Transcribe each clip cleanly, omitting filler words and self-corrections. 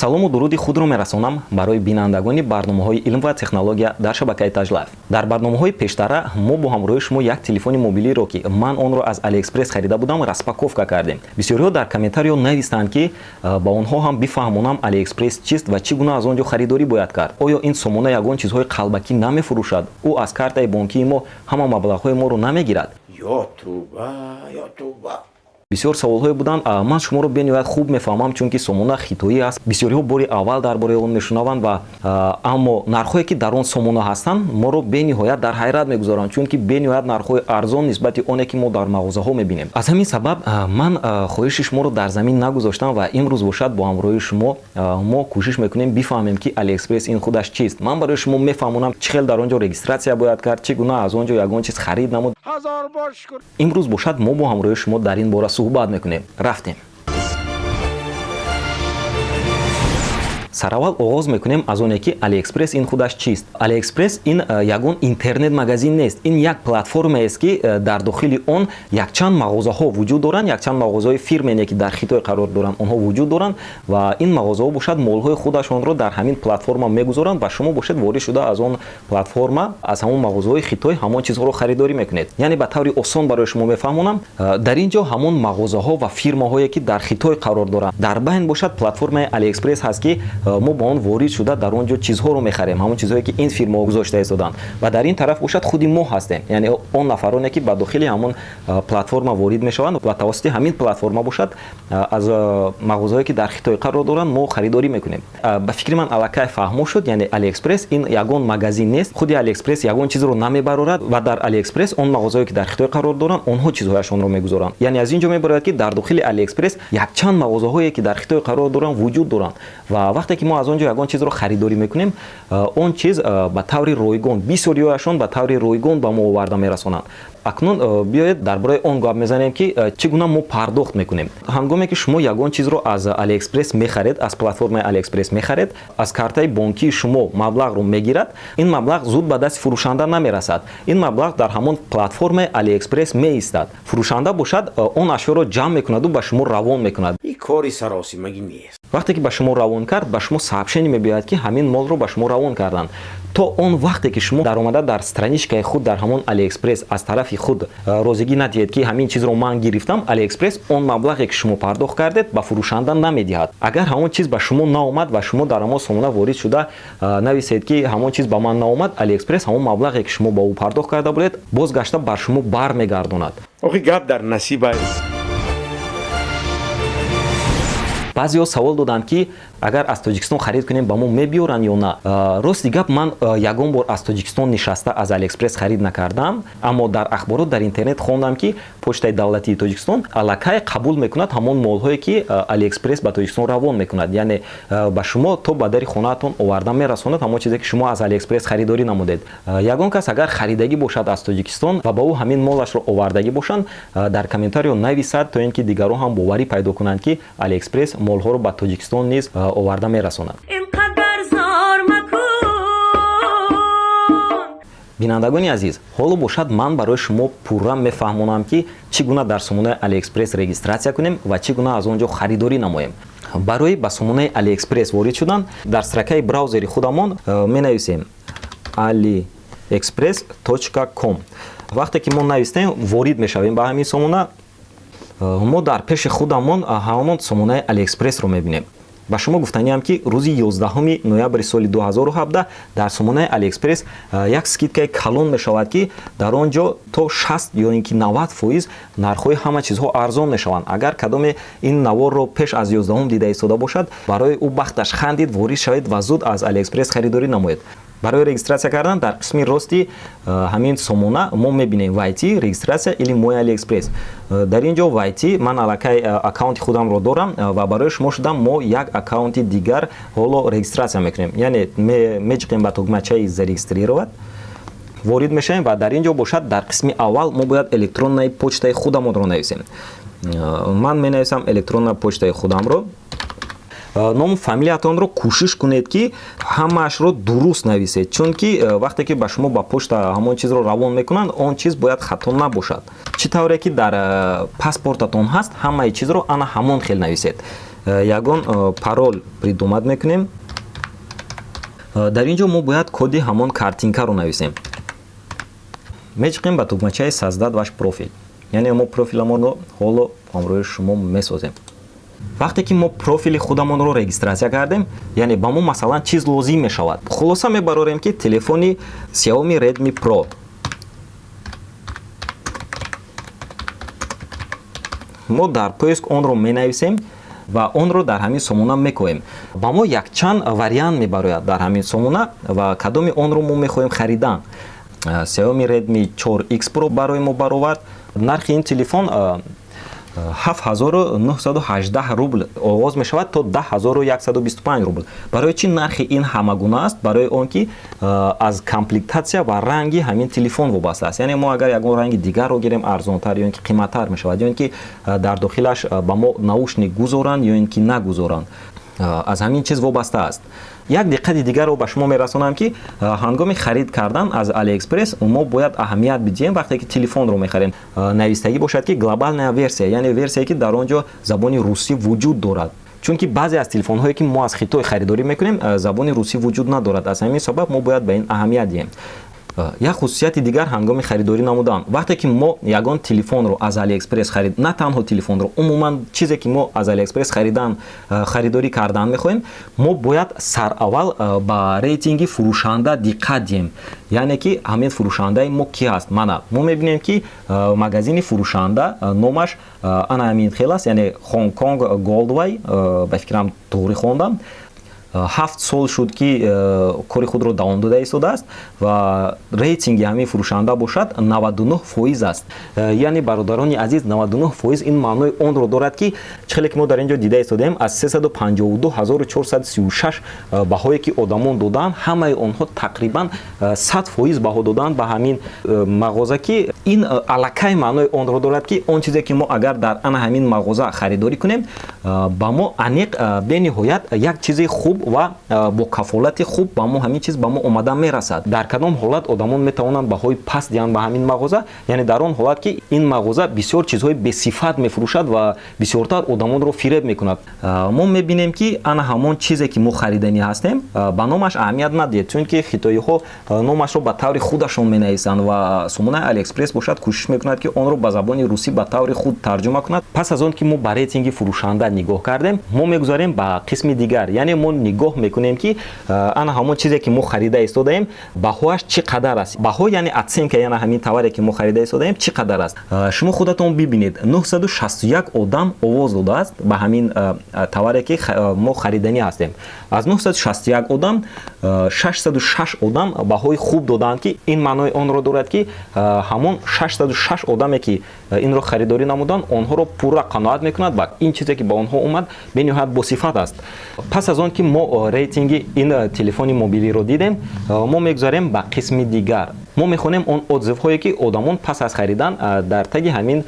Салому дуруди худро мерасонам барои бинандагони барномаҳои илм ва технология дар шабакаи Таҷлайф. Дар барномаҳои пештара мо бо ҳамроҳи шумо як телефони мобилиро, ки ман онро аз Алиэкспресс харида будам, распаковка кардем. Бисёриҳо дар комментариё навистанд, ки ба онҳо ҳам бифаҳмонам, Алиэкспресс чист ва чӣ гуна аз он ҷо харидорӣ бояд кард. Оё ин сомона ягон чизҳои қалбакӣ намефурӯшад? Ӯ аз картаи бонкии мо ҳама маблағҳои моро намегирад? Ё туба, ё туба! Бисёр саволҳое буданд. Ман шуморо бениҳоят хуб мефаҳмам, чунки сомона хитоӣ аст, бисёриҳо бори аввал дар бораи он мешунаванд ва аммо нархҳое, ки дар он сомона ҳастанд, моро бениҳоят дар ҳайрат мегузоранд, чунки бениҳоят нархҳои арзон нисбати оне, ки мо дар мағозаҳо мебинем. Аз ҳамин сабаб ман хоҳиши шуморо дар замин нагузоштам ва имрӯз бошад, бо ҳамроҳии шумо мо кӯшиш мекунем бифаҳмем, ки Алиэкспресс ин худаш чист. Ман барои шумо мефаҳмонам, чӣ хел дар он ҷо регистрация бояд кард, чӣ гуна аз он ҷо ягон чиз харид намуд. Ҳазор бор шукр! Имрӯз бошад, мо бо ҳамроҳии шумо дар ин бора суҳбат мекунем. Рафтем. Сараввал оғоз мекунем аз оне, ки Алиэкспресс ин худаш чист. Алиэкспресс ин ягон интернет-магазин нест, ин як платформаест, ки дар дохили он якчанд мағозаҳо вуҷуд доранд, якчанд мағозаҳои фирмене, ки дар Хитой қарор доранд, онҳо вуҷуд доранд ва ин мағозаҳо бошад, молҳои худашонро дар ҳамин платформа мегузоранд ва шумо бошед, ворид шуда, аз он платформа, аз ҳамон мағозаҳои Хитой ҳамон чизҳоро харидорӣ мекунед. Яъне ба таври осон барои шумо мефаҳмонам, дар ин ҷо ҳамон мағозаҳо ва фирмаҳое, ки дар Хитой қарор доранд, дар байн бошад, платформаи Алиэкспресс ҳаст, ки мо ба он ворид шуда, дар он ҷо чизҳоро мехарем, ҳамон чизҳое, ки ин фирмаҳо гузошта истоданд, ва дар ин тараф бошад, худи мо ҳастем, яъне он нафароне, ки ба дохили ҳамон платформа ворид мешаванд ва тавассути ҳамин платформа бошад, аз мағозаҳое, ки дар Хитой қарор доранд, мо харидорӣ мекунем. Ба фикри ман, аллакай фаҳмо шуд. Яъне Алиэкспресс ин ягон магазин нест, худи Алиэкспресс ягон чизро намебарорад ва дар Алиэкспресс он мағозаҳое, ки дар Хитой қарор доранд, онҳо чизҳояшонро мегузоранд. Яъне аз ин ҷо мебарояд, ки дар дохили Алиэкспресс якчанд мағозаҳое, ки дар Хитой қарор доранд, вуҷуд доранд ва вақте ки мо аз он ҷо ягон чизро харидорӣ мекунем, он чиз ба таври ройгон, бисёриҳояшон ба таври ройгон ба мо оварда мерасонанд. Акнун биёед, дар бораи он гап мезанем, ки чӣ гуна мо пардохт мекунем. Ҳангоме ки шумо ягон чизро аз Алиэкспресс мехаред, аз платформаи Алиэкспресс мехаред, аз картаи бонкии шумо маблағро мегирад. Ин маблағ зуд ба дасти фурӯшанда намерасад, ин маблағ дар ҳамон платформаи Алиэкспресс меистад. Фурӯшанда бошад, он ашёро ҷамъ мекунаду ба шумо равон мекунад. Ин кори саросимагӣ нест. Вақте ки ба шумо равон кард, ба шумо сообщение мебиёяд, ки ҳамин молро ба шумо равон карданд. То он вақте ки шумо даромада, дар страничкаи худ дар ҳамон Алиэкспресс аз тарафи худ розигӣ надиҳед, ки ҳамин чизро ман гирифтам, Алиэкспресс он маблағе, ки шумо пардохт кардед, ба фурӯшанда намедиҳад. Агар ҳамон чиз ба шумо наомад ва шумо дар ҳамон сомона ворид шуда нависед, ки ҳамон чиз ба ман наомад, Алиэкспресс ҳамон маблағе, ки шумо ба ӯ пардохт карда будед, бозгашта бар шумо бармегардонад. Охи, гап дар насиб аст. Баъзеҳо савол доданд, ки агар аз Тоҷикистон харид кунем, ба мо мебиёранд ё на. Рости гап, ман ягон бор аз Тоҷикистон нишаста аз Алиэкспресс харид накардам, аммо дар ахборот дар интернет хондам, ки почтаи давлатии Тоҷикистон аллакай қабул мекунад ҳамон молҳое, ки Алиэкспресс ба Тоҷикистон равон мекунад. Яъне ба шумо то ба дари хонаатон оварда мерасонад ҳамон чизе, ки шумо аз Алиэкспресс харидорӣ намудед. Ягон кас агар харидагӣ бошад аз Тоҷикистон ва ба ӯ ҳамин молашро овардагӣ бошанд, дар комментариё нависад, то ин ки дигарон ҳам боварӣ пайдо кунанд, ки Алиэкспресс молҳоро ба Тоҷикистон низ оварда мерасонад. Ин қадар зор макун. Бинандагони азиз, ҳоло бошад, ман барои шумо пурра мефаҳмонам, ки чӣ гуна дар сомонаи Алиэкспресс регистрация кунем ва чӣ гуна аз он ҷо харидорӣ намоем. Барои ба сомонаи Алиэкспресс ворид шудан дар строкаи браузери худамон менависем aliexpress.com. Вақте ки мо навистем, ворид мешавем ба ҳамин сомона. Мо дар пеши худамон ҳамон сомонаи Алиэкспрессро мебинем. Ба шумо гуфтаниам, ки рӯзи 11 ноябри соли 2017 дар сомонаи Алиэкспресс як скидкаи калон мешавад, ки дар он ҷо то 60 ё ин ки 90% нархҳои ҳама чизҳо арзон мешаванд. Агар кадоме ин наворро пеш аз 11 дида истода бошад, барои ӯ бахташ хандид, ворид шавед ва зуд аз Алиэкспресс харидорӣ намоед. Барои регистрация кардан дар қисми рости ҳамин сомона мо мебинем «Войти», «Регистрация» или «Мой Алиэкспресс». Дар ин ҷо «Войти». Ман аллакай аккаунти худамро дорам ва барои шумо шудам мо як аккаунти дигар ҳоло регистрация мекунем. Яъне меҷиқем ба тугмачаи «Зарегистрировать», ворид мешавем ва дар ин ҷо бошад, дар қисми аввал мо бояд электроннаи почтаи худамонро нависем. Ман менависам электронна почтаи худамро. Ному фамилиятонро кӯшиш кунед, ки ҳамаашро дуруст нависед, чунки вақте ки ба шумо ба почта ҳамон чизро равон мекунанд, он чиз бояд хато набошад. Чӣ тавре ки дар паспортатон ҳаст, ҳамаи чизро ана ҳамон хел нависед. Ягон пароль придумать мекунем. Дар ин ҷо мо бояд коди ҳамон картинкаро нависем. Мечиқем ба тугмачаи «Создать ваш профиль», яъне мо профиламонро ҳоло ҳамроҳи шумо месозем. Вақте ки мо профили худамонро регистрация кардем, яъне ба мо, масалан, чиз лозим мешавад. Хулоса мебарорем, ки телефони Xiaomi Redmi Pro. Мо дар поиск онро менависем ва онро дар ҳамин сомона мекоҳем. Ба мо якчанд вариант мебарояд дар ҳамин сомона ва кадоми онро мо мехоҳем харидан. Xiaomi Redmi 4X Pro барои мо баровард. Нархи ин телефон 7918 рубл оғоз мешавад то 10125 рубл. Барои чӣ нархи ин ҳамагуна аст? Барои он ки аз комплектатсия ва ранги ҳамин телефон вобаста аст. Яъне мо агар ягон ранги дигарро гирем, арзонтар ё ин ки қиматтар мешавад, ё ин ки дар дохилаш ба мо наушник гузоранд ё ин ки нагузоранд, аз ҳамин чиз вобаста аст. Як диққати дигарро ба шумо мерасонам, ки ҳангоми харид кардан аз Алиэкспресс мо бояд аҳамият бидиҳем. Вақте ки телефонро мехарем, навистагӣ бошад, ки глобальная версия, яъне версияе, ки дар он ҷо забони русӣ вуҷуд дорад, чунки баъзе аз телефонҳое, ки мо аз Хитой харидорӣ мекунем, забони русӣ вуҷуд надорад. Аз ҳамин сабаб мо бояд ба ин аҳамият диҳем. Як хусусияти дигар ҳангоми харидорӣ намудан: вақте ки мо ягон телефонро аз Алиэкспресс харид, на танҳо телефонро, умуман чизе ки мо аз Алиэкспресс харидан, харидорӣ кардан мехоҳем, мо бояд сараввал ба рейтинги фурӯшанда диққат диҳем, яъне ки ҳамин фурӯшандаи мо ки ҳаст. Мана, мо мебинем, ки магазини фурӯшанда номаш ана ҳамин хел аст, яъне Хонконг Голдвай, ба фикрам, туғрӣ хондам. 7 сол шуд, ки кори худро давом дода истодааст ва рейтинги ҳамин фурӯшанда бошад 99% аст. Яъне, бародарони азиз, 99% ин маънои онро дорад, ки чӣ хеле ки мо дар ин ҷо дида истодаем, аз 352 436 баҳое, ки одамон додаанд, ҳамаи онҳо тақрибан 100% баҳо додаанд ба ҳамин мағоза, ки ин аллакай маънои онро дорад, ки он чизе ки мо агар дар ана ҳамин мағоза харидорӣ кунем, ба мо аниқ бениҳоят як чизи хуб ва бо кафолати хуб ба мо ҳамин чиз ба мо омада мерасад. Дар кадом ҳолат одамон метавонанд баҳои паст диҳанд ба ҳамин мағоза? Яъне дар он ҳолат, ки ин мағоза бисёр чизҳои бесифат мефурӯшад ва бисёртар одамонро фиреб мекунад. Мо мебинем, ки ана ҳамон чизе, ки мо хариданӣ ҳастем, ба номаш аҳамият надиҳед, чунки хитоиҳо номашро ба таври худашон менависанд ва сомонаи Алиэкспресс бошад, кӯшиш мекунад, ки онро ба забони русӣ ба таври худ тарҷума кунад. Пас аз он ки мо ба рейтинги фурӯшанда нигоҳ кардем, мо мегузарем ба қисми дигар, яъне мо нигоҳ мекунем, ки ана ҳамон чизе, ки мо харида истодаем, баҳоаш чӣ қадар аст. Баҳо, яъне оценка, яъне ҳамин товаре, ки мо харида истодаем, чӣ қадар аст. Шумо худатон бибинед, 961 одам овоз додааст ба ҳамин товаре, ки мо хариданӣ ҳастем. Аз 961 одам 606 одам баҳои хуб додаанд, ки ин маънои онро дорад, ки ҳамон 606 одаме, ки инро харидорӣ намуданд, онҳоро пурра қаноат мекунад ва ин чизе, ки ба онҳо омад, бениҳоят босифат аст. Пас аз он ки мо рейтинги ин телефони мобилиро дидем, мо мегузарем ба қисми дигар. Мо мехонем он отзывҳое, ки одамон пас аз харидан дар таги ҳамин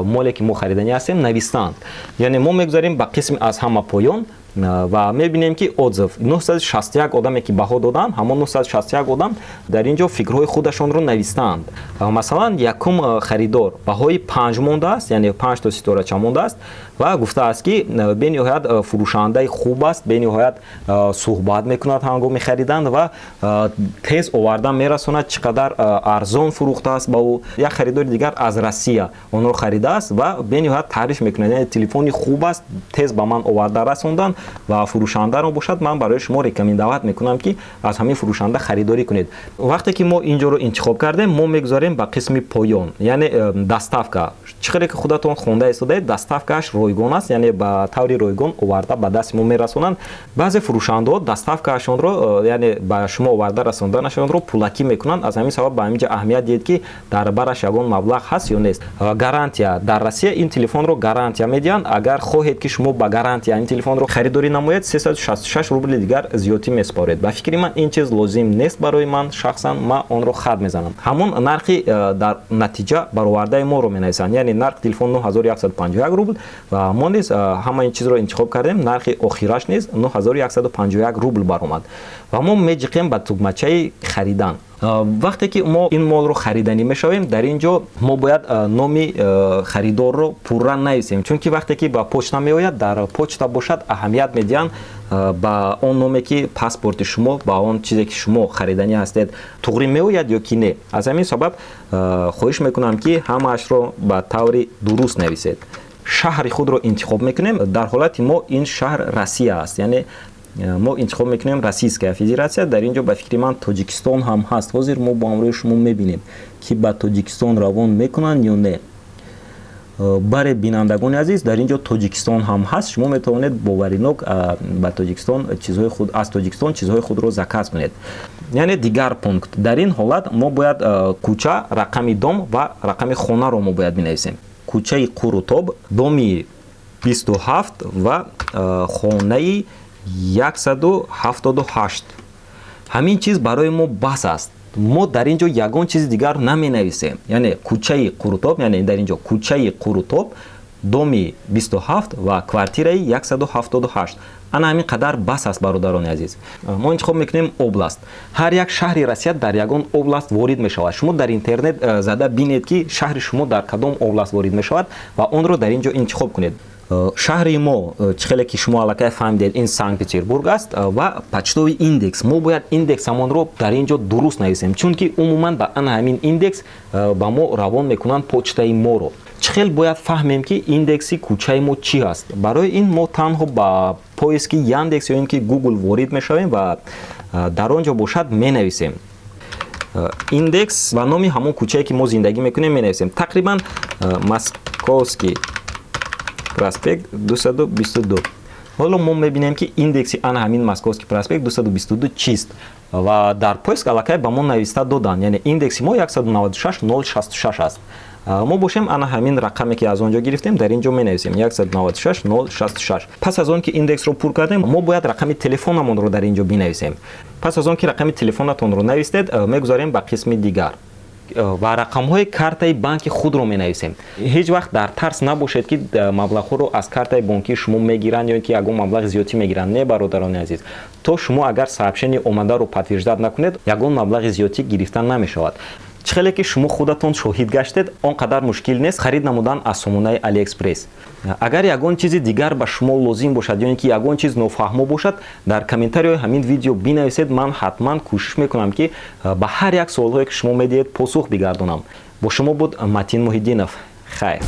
моле, ки мо хариданӣ ҳастем, навистанд. Яъне мо мегузарем ба қисми аз ҳама поён ва мебинем, ки отзыв 961 одаме, ки баҳо доданд, ҳамон 961 одам дар ин ҷо фикрҳои худашонро навистаанд. Масалан, якум харидор баҳои 5 мондааст, яъне 5 то ситорача мондааст ва гуфтааст, ки бениҳоят фурӯшандаи хуб аст, бениҳоят суҳбат мекунад ҳангоми харидан ва тез оварда мерасонад, чӣ қадар арзон фурӯхтааст ба ӯ. Як харидори дигар аз Россия онро харидааст ва бениҳоят таъриф мекунад, яъне телефони хуб аст, тез ба ман оварда расонданд ва фурӯшандаро бошад, ман барои шумо рекомендовать мекунам, ки аз ҳамин фурӯшанда харидорӣ кунед. Вақте ки мо ин ҷоро интихоб кардем, мо мегузарем ба қисми поён, яъне доставка. Чӣ хеле ки худатон хонда истодаед, доставкааш ройгон аст, яъне ба таври ройгон оварда ба дасти мо мерасонанд. Баъзе фурӯшандаҳо доставкаашонро, яъне ба шумо оварда расонданашонро, пулакӣ мекунанд. Аз ҳамин сабаб ба ҳамин ҷо аҳамият диҳед, ки дар бараш ягон маблағ ҳаст ё нест. Гарантия: дар Россия ин телефонро гарантия медиҳанд. Агар хоҳед, ки шумо ба гарантия ин телефонро харидорӣ намоед, 366 рубли дигар зиёдтӣ месупоред. Ба фикри ман, ин чиз лозим нест барои ман шахсан, ман онро хат мезанам. Ҳамон нархи дар натиҷа баровардаи моро менависанд, яъне нархи телефон 9151 рубл. Ва мо низ ҳама ин чизро интихоб кардем. Нархи охираш низ 9151 рубл баромад ва мо меҷиқем ба тугмачаи харидан. Вақте ки мо ин молро хариданӣ мешавем, дар ин ҷо мо бояд номи харидорро пурра нависем, чунки вақте ки ба почта меояд, дар почта бошад, аҳамият медиҳанд ба он номе, ки паспорти шумо, ба он чизе, ки шумо хариданӣ ҳастед, туғри меояд ё ки не. Аз ҳамин сабаб хоҳиш мекунам, ки ҳамаашро ба таври дуруст нависед. Шаҳри худро интихоб мекунем. Дар ҳолати мо ин шаҳр Россия аст, яъне мо интихоб мекунем Российская Федерация. Дар ин ҷо, ба фикри ман, Тоҷикистон ҳам ҳаст. Ҳозир мо бо ҳамроҳи шумо мебинем, ки ба Тоҷикистон равон мекунанд ё не. Баре, бинандагони азиз, дар ин ҷо Тоҷикистон ҳам ҳаст. Шумо метавонед боваринок ба Тоҷикистон чизҳои худ, аз Тоҷикистон чизҳои худро заказ кунед. Яъне дигар пункт: дар ин ҳолат мо бояд кӯча, рақами дом ва рақами хонаро мо бояд бинависем. Кӯчаи Қурутоб, доми 27 ва хонаи 178. Ҳамин чиз барои мо бас аст. Мо дар ин ҷо ягон чизи дигар наменависем. Яъне кӯчаи Қурутоб, яъне дар ин ҷо кӯчаи Қурутоб, доми 27 ва квартираи 178. Ана ҳамин қадар бас аст, бародарони азиз. Мо интихоб мекунем область. Ҳар як шаҳри Россия дар ягон область ворид мешавад. Шумо дар интернет зада бинед, ки шаҳри шумо дар кадом область ворид мешавад, ва онро дар ин ҷо интихоб кунед. Шаҳри мо, чӣ хеле ки шумо аллакай фаҳмидед, ин Санкт Петербург аст. Ва почтовый индекс: мо бояд индексамонро дар ин ҷо дуруст нависем, чунки умуман ба ана ҳамин индекс ба мо равон мекунанд почтаи моро. Чӣ хел бояд фаҳмем, ки индекси кӯчаи мо чӣ аст? Барои ин мо танҳо ба поиски Яндекс ё ин ки Гугл ворид мешавем ва дар он ҷо бошад менависем индекс ва номи ҳамон кӯчае, ки мо зиндагӣ мекунем, менависем. Тақрибан Московский проспект 222. Ҳоло мо мебинем, ки индекси ана ҳамин Московский проспект 222 чист, ва дар поиск аллакай ба мо нависта доданд, яъне индекси мо 196066 аст. Мо бошем, ана ҳамин рақаме, ки аз он ҷо гирифтем, дар ин ҷо менависем: 196066. Пас аз он ки индексро пур кардем, мо бояд рақами телефонамонро дар ин ҷо бинависем. Пас аз он ки рақами телефонатонро навистед, мегузарем ба қисми дигар ва рақамҳои картаи банки худро менависем. Ҳеҷ вақт дар тарс набошед, ки маблағҳоро аз картаи бонкии шумо мегиранд ё ин ки ягон маблағи зиёдтӣ мегиранд. Не, бародарони азиз, то шумо агар сообщение омадаро подтверждать накунед, ягон маблағи зиёдтӣ гирифта намешавад. Чӣ хеле ки шумо худатон шоҳид гаштед, он қадар мушкил нест харид намудан аз сомонаи Алиэкспресс. Агар ягон чизи дигар ба шумо лозим бошад ё ин ки ягон чиз нофаҳмо бошад, дар комментарияҳои ҳамин видео бинависед. Ман ҳатман кӯшиш мекунам, ки ба ҳар як суолҳое, ки шумо медиҳед, посух бигардонам. Бо шумо буд Матин Муҳиддинов. Хайр.